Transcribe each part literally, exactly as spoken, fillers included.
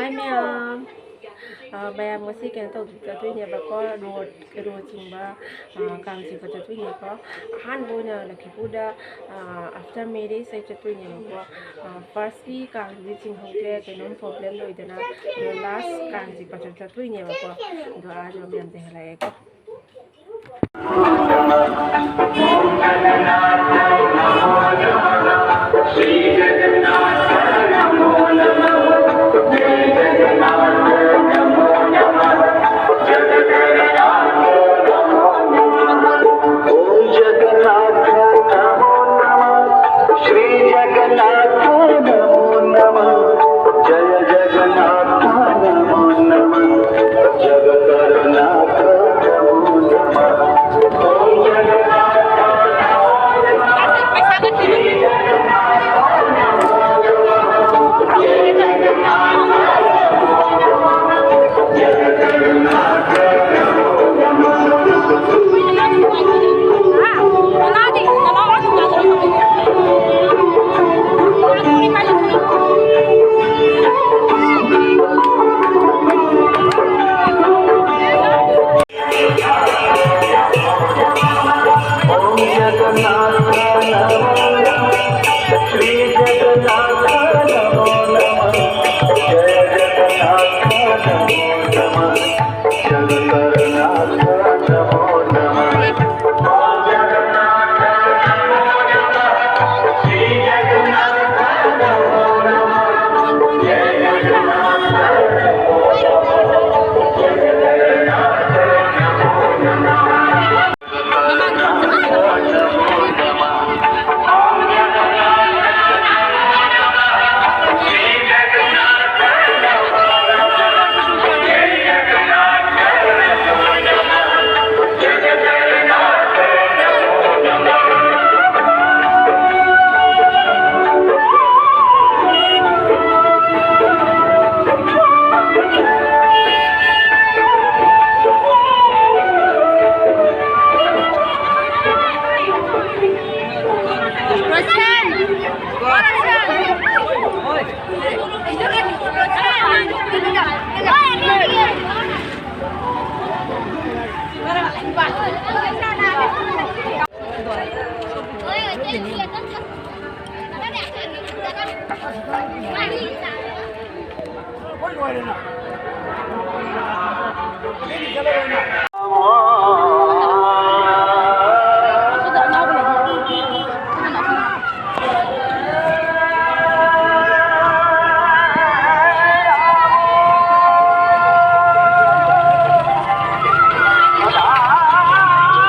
ꯍꯥꯏ ꯃꯌꯥꯝ꯫ ꯑ, ꯃꯌꯥꯝ ꯉꯁꯤ ꯀꯩꯅꯣ ꯇꯧ ꯆꯠꯇꯣꯏꯅꯦꯕꯀꯣ, ꯔꯣ ꯔꯣ ꯆꯤꯡꯕ, ꯑ, ꯀꯥꯡ ꯆꯤꯡꯕ ꯆꯠꯇꯣꯏꯅꯦꯀꯣ꯫ ꯑꯍꯥꯟꯕ ꯑꯣꯏꯅ ꯂꯛꯈꯤꯄꯨꯔꯗ, ꯑ, after marriage ꯑꯩ ꯆꯠꯇꯣꯏꯅꯦꯕꯀꯣ꯫ ꯑ, firstꯀꯤ ꯀꯥꯡꯗꯨꯗꯤ ꯆꯤꯡꯍꯧꯗ꯭ꯔꯦ, ꯀꯩꯅꯣꯝ problem ꯂꯩꯗꯅ꯫ ꯑꯗꯣ last ꯀꯥꯡ ꯆꯤꯡꯕ ꯆꯠ ꯆꯠꯇꯣꯏꯅꯦꯕꯀꯣ꯫ ꯑꯗꯣ ꯑꯥꯗ ꯃꯌꯥꯝ ꯊꯦꯡꯅꯔꯛꯑꯦꯀꯣ꯫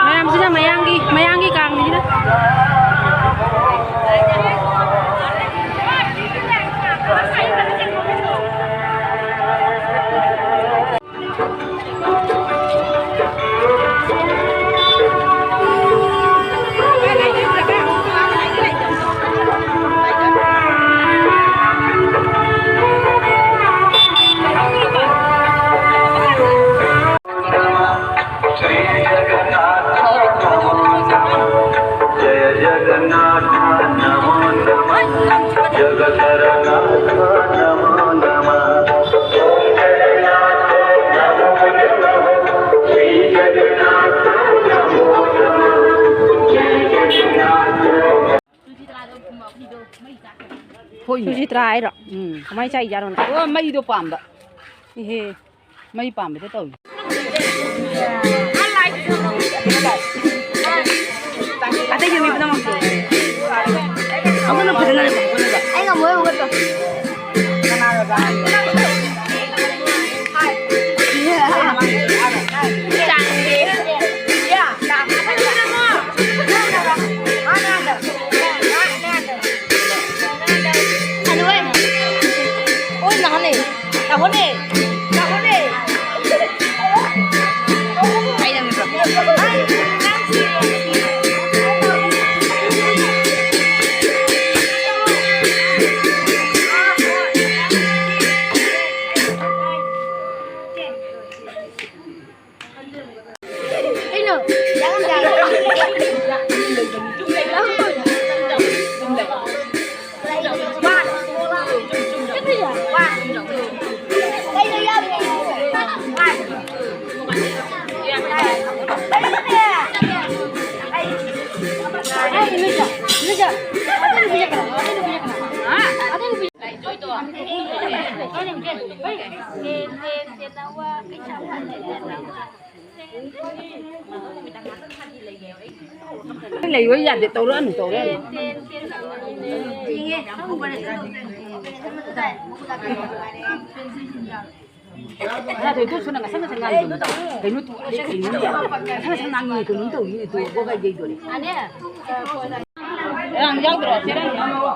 ꯃꯌꯥꯝꯁꯤꯅ ꯃꯌꯥꯡꯒꯤ, ꯃꯌꯥꯡꯒꯤ ꯀꯥꯡꯅꯤꯁꯤꯅ꯫ ꯍꯣꯏꯅꯦ꯫ ꯁꯨꯁꯤꯇ꯭ꯔꯥ ꯍꯥꯏꯔꯣ? ꯎꯝ꯫ ꯀꯃꯥꯏꯅ ꯆꯥꯏꯖꯥꯠꯅꯣ? ꯑꯣ, ꯃꯩꯗꯣ ꯄꯥꯝꯕ꯫ ꯏꯍꯦ꯫ ꯃꯩ ꯄꯥꯝꯕꯗ ꯇꯧꯏ꯫ ꯑꯇꯩ ꯌꯦꯡꯉꯤꯕ ꯅꯪ ꯑꯝꯇ꯫ ꯑꯃꯅ ꯐꯖꯅ ꯂꯩꯕ, ꯑꯃꯅ꯫ ꯑꯩ ꯉꯝꯃꯣꯏ, ꯍꯧꯒꯠꯄ꯫ ꯂꯩꯌꯣ ꯌꯥꯗꯦ, ꯇꯧꯔꯛꯑꯅꯨ, ꯇꯧꯔꯛꯑꯅꯨ꯫ ꯉꯁꯥꯏ ꯊꯣꯏꯊꯣꯏꯁꯨꯅ ꯉꯁꯪ ꯉꯁꯪ ꯉꯥꯡꯉꯤꯗꯣ꯫ ꯀꯩꯅꯣ ꯇꯨ-, ꯀꯩꯅꯣꯅꯦ? ꯉꯁꯪ ꯉꯁꯪ ꯉꯥꯡꯉꯤ, ꯀꯩꯅꯣꯝ ꯇꯧꯔꯤꯅꯦ ꯇꯨ, ꯒꯣꯒꯥꯏ ꯌꯩꯗꯣꯔꯦ꯫ ꯆꯦꯔꯪ ꯌꯥꯎꯗ꯭ꯔꯣ? ꯆꯦꯔꯪ ꯌꯥꯎꯗ꯭ꯔꯣ?